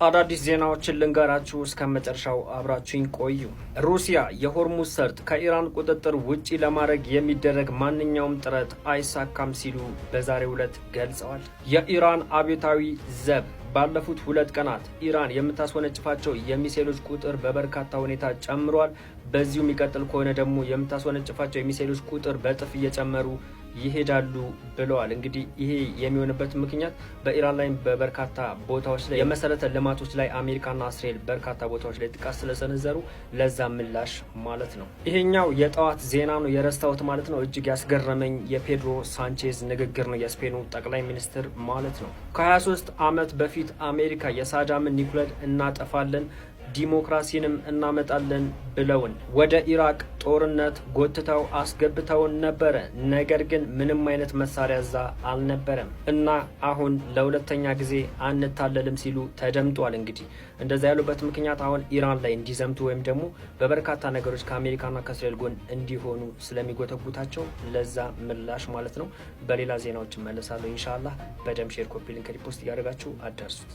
አዳዲስ ዜናዎችን ልንገራችሁ፣ እስከ መጨረሻው አብራችሁኝ ቆዩ። ሩሲያ የሆርሙዝ ሰርጥ ከኢራን ቁጥጥር ውጪ ለማድረግ የሚደረግ ማንኛውም ጥረት አይሳካም ሲሉ በዛሬው ዕለት ገልጸዋል። የኢራን አብዮታዊ ዘብ ባለፉት 2 ቀናት ኢራን የምታስወነጭፋቸው የሚሳኤሎች ቁጥር በበርካታ ሁኔታ ጨምሯል። በዚሁ የሚቀጥል ከሆነ ደግሞ የምታስወነጭፋቸው የሚሳኤሎች ቁጥር በእጥፍ እየጨመሩ ይሄዳሉ ብለዋል። እንግዲህ ይሄ የሚሆንበት ምክንያት በኢራን ላይ በበርካታ ቦታዎች ላይ የመሰረተ ልማቶች ላይ አሜሪካና እስራኤል በርካታ ቦታዎች ላይ ጥቃት ስለሰነዘሩ ለዛ ምላሽ ማለት ነው። ይሄኛው የጠዋት ዜና ነው የረስታሁት ማለት ነው። እጅግ ያስገረመኝ የፔድሮ ሳንቼዝ ንግግር ነው፣ የስፔኑ ጠቅላይ ሚኒስትር ማለት ነው። ከ23 ዓመት በፊት አሜሪካ የሳዳምን ኒኩለር እናጠፋለን፣ ዲሞክራሲንም እናመጣለን ብለውን ወደ ኢራቅ ጦርነት ጎትተው አስገብተውን ነበረ። ነገር ግን ምንም አይነት መሳሪያ እዛ አልነበረም እና አሁን ለሁለተኛ ጊዜ አንታለልም ሲሉ ተደምጧል። እንግዲህ እንደዛ ያሉበት ምክንያት አሁን ኢራን ላይ እንዲዘምቱ ወይም ደግሞ በበርካታ ነገሮች ከአሜሪካና ከእስራኤል ጎን እንዲሆኑ ስለሚጎተጉታቸው ለዛ ምላሽ ማለት ነው። በሌላ ዜናዎች እመለሳለሁ ኢንሻአላህ። በደም share፣ copy link፣ repost እያደረጋችሁ አዳርሱት።